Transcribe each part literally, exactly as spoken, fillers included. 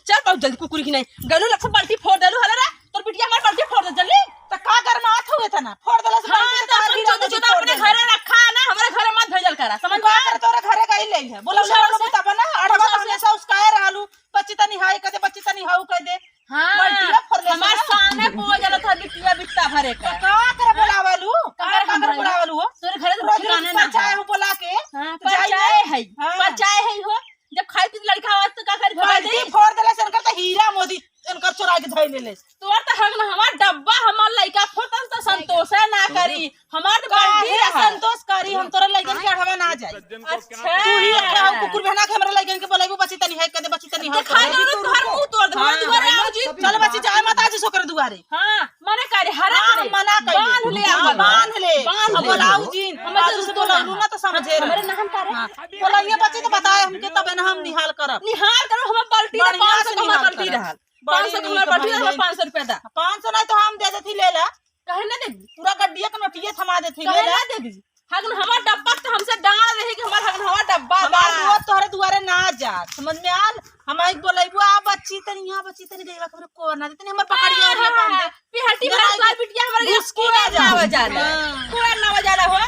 चल बहुत जल्दी कुकुर की नहीं। गलू लग से बाल्टी फोड़ देलू, हला रे, तोर बिटिया हमार बाल्टी फोड़ दे जल्दी। त का गरमात हुए था ना? फोड़ देला से हाँ, बाल्टी तो तो अपन हीरा चोदू मोती चोदा फोड़ अपने देला। घरे रखा ना, हमारे घरे मत भेजल करा, समझ तू का में? कर तोरे घरे गई ले है। बोला तू ले सब बोला से, बता बना, तू अड़वा सब तो से। हमेशा उसकाए रहलू। बच्ची तनी हाई कह दे, बच्ची तनी हाउ कह दे। हाँ, बाल्टिया फोड़ ले हमार से। सामने पो जाला था बिटिया बिट्टा भरे का। का कर बोलावलू? का कर का कर हम बोलावलू हो? तोरे घरे तो रोज रोज ठिकाना ना परचाए है। हो बोला के। हाँ, तो जाई परचाए ना। है, हाँ। परचाए है हो। जब खाई पी लड़का आवाज तो का करी, भगा बाल्टी दे। फोड़ देले से इनकर तो हीरा मोती इनकर चोरा के धई लेले। तोर तो हगनहवा डब्बा हमार लइका फोड़तन तो संतोषे ना करी। हमार तो काहे बाल्टी रहा। संतोष करी, हम तोरे लइकन के अढ़वा ना जाई। अच्छा। तू ही एक हम कुकुर बहना के हमरे लइकन के बोलाइबू, बच्ची तनी है कदे, बच्ची तनी है देखा कदे। दो तोहर मुंह तोड़ दे, हाँ। दुआरे आओ जी। चल बच्ची, जाए मत आज ओकरे दुआरे। हाँ, मने करे, हरा हाँ, ले। मना कर ले। बांध ले, हाँ, अपन। बांध ले। बांध अब ले। बोलाऊ जी। हम आज जरूर से बोला। बोलाऊ ना तो समझे रहे। हमरे नाम का रे? हाँ। बोला, ये बच्ची तो बताए हमके, तबे ना हम निहाल करब। निहाल करो, हमें बाल्टी ना बढ़िया पाँच सौ से का हमार निहाल बाल्टी करब। रहल। बड़ी पाँच सौ का हमार नीक बाल्टी रहल, भई। पाँच सौ रुपया दा। पाँच सौ नहीं तो हम दे देती, ले ला। काहे ना देबी? पूरा गड्डिया के नोटिया थमा देती, ले काहे ला। ना देबी? हगनहवा डब्बा तो हमसे डांड़ रही कि हमार हगनहवा डब्बा हमार बा। दुआ तोहरे दुआरे ना जात, समझ में आल? हम आई बोलैबू, आ बच्ची तनी, यहाँ बच्ची तनी, गईवा के हमरे कोर ना देतनी, हमर पकड़िया हाँ, ओरिया हाँ, बांध दे। हाँ। पिहटी जरा भर आई तोर बिटिया हमरे घुस के कोर ना ना जाओ। आवे जाला। हाँ। कोर ना आवे जाला हो।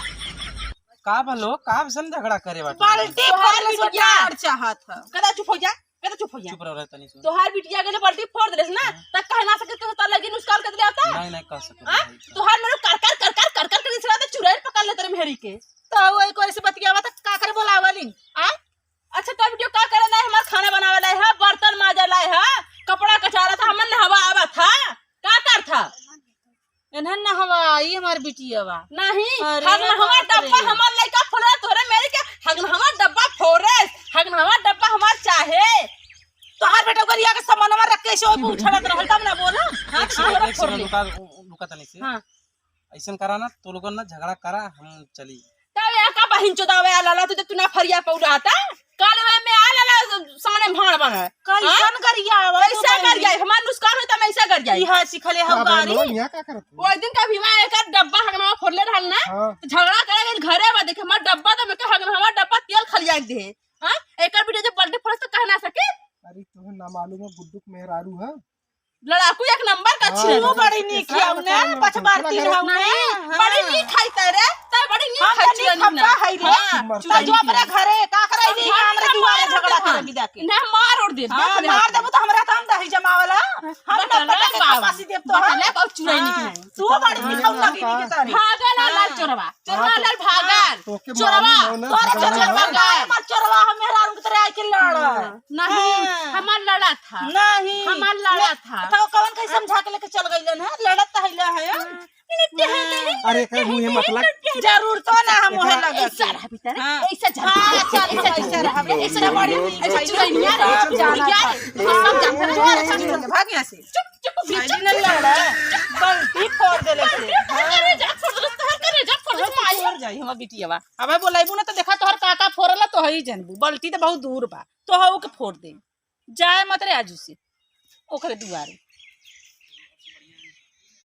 का भलो, का भसन झगड़ा करे बाटे? बाल्टी तोहार फोड़ ले बिटिया। सोटार चाहत ह। कदा चुप हो जा, कदा चुप हो जा। चुप रहो रे तनी सुन। तोहार बिटिया के जो बाल्टी फोड़ देलेस ना, हाँ। त कह ना सके तो तोर लगिन उसकाल के ले आता। नहीं, नहीं कह सके हाँ? भाई। तोहार मेरे कर कर कर कर कर कर कर इसरा तो चुड़ैल पकड़ ले तेरे मेहरी के। तो वही कोई से बतियावा त का करे बोलावलिन? आ? अच्छा, तब जो का करे लाए, हमार खाना बनावे लाए है, बर्तन माजे लाए है, कपड़ा कचारा था, हमन नहवा आवा था, का कर था? इन्हन नहवा, ई हमार बिटिया बा। नहीं, अरे हगनहवा बाप रे। डब्बा हमार लइका फोड़े, तोहरे मेरी के हगनहवा डब्बा फोड़े, हगनहवा डब्बा हमार चाहे। तोहार बेटा गरिया के सामानवा रख के ऐसे ओइ पे उछलत रहल, तब ना बोला। हाँ, एक सेकंड, एक सेकंड, रुका, रुका तनी से। हाँ। अइसन करा ना, तो लोगन ना झगड़ा करा, हम चली। तब यहाँ का बहिन चोदावे आ लाला, तू जब तू ना फरिया पौला था, काल में, में आ लाला, सामने भाड़ बना। कैसन हाँ? गरिया आवा, कैसा गरिया? हमार नुकसान होता, मैं ऐसा गरिया। इहा सिखले हम का गाड़ी। बोलो, यहाँ का करत हो? वो दिन का भी मैं एक डब्बा हगनवा फोड़ले रहल ना, हाँ। तो झगड़ा करे गइल घरे बा, देखे हमार डब्बा तो मैं कहा हगनवा डब्बा तेल खलिया के दे। हाँ? एकर बिटिया जब बाल्टी फोड़स तो कह ना सके। अरे, तुम्हें ना मालूम है, गुड्डू के मेहरारू है। लड़ाकू एक नंबर का हाँ, छिया। तू बड़ी नीक है, ना, पछबारती रहू ना। नहीं, हाँ। बड़ी नीक है तेरे, तै बड़ी नीक हम है तो नीक छिया हम ना। का है रे? हाँ, तू जो अपने घरे का करे दी, हम हमरे दुआरे झगड़ा करे बिदा के। ना, मार और दे, हाँ, बटले मार बाप। देबू तो हमरा काम दही जमावला। हम ना बटले पटक के बाप। खपासी देब तो, हाँ। बटले बाप चुराई हाँ। निकले। तू बड़ी नीक हम लगी नीक तारी। भागा ना, हाँ। लाल चोरवा। चोरवा हाँ, तो लाल भागल। तोके चोरवा, मालूम हो ना, तोरे झगड़ा चोरवा ना हो। भागल। हमार चोरवा हम मेहरारू के तरह आके लड़। हाँ, नहीं, हाँ। हमार लड़ा था। नहीं। हमार लड़ा ल-, था। तो कौन कहीं समझा के लेके चल गइलन है? लड़त तो हैला है। हाँ। अरे, कहीं मुँहे मत लग। जरूर तो ना हम एकर वहाँ लगा ऐसा के। रहा भीतर, हाँ। ऐसा जा। हाँ, चल, ऐसा ऐसा जा। रहा। ऐसा ऐसा बड़ी हुई ऐसा भाई। चुराई नहीं आ रहा। सब जाना क्या था। है? ये सब जानता है। भाग यहाँ से। चुप, चुप, चुप, भाई चुप, ने चुप। लड़ा, गलती कर देले से। तोहर करेजा फोड़ देलस, तोहर करेजा फोड़ देलस, माई। फोड़ जाई हमार बिटियावा। अबे बोलाइबू ना तो देखा तोहर काका फोड़ला तो हई जनबू। बाल्टी तो बहुत दूर बा। तो हऊ के फोड़ दे। जाए मत रे आजू से। ओकरे दुआरे।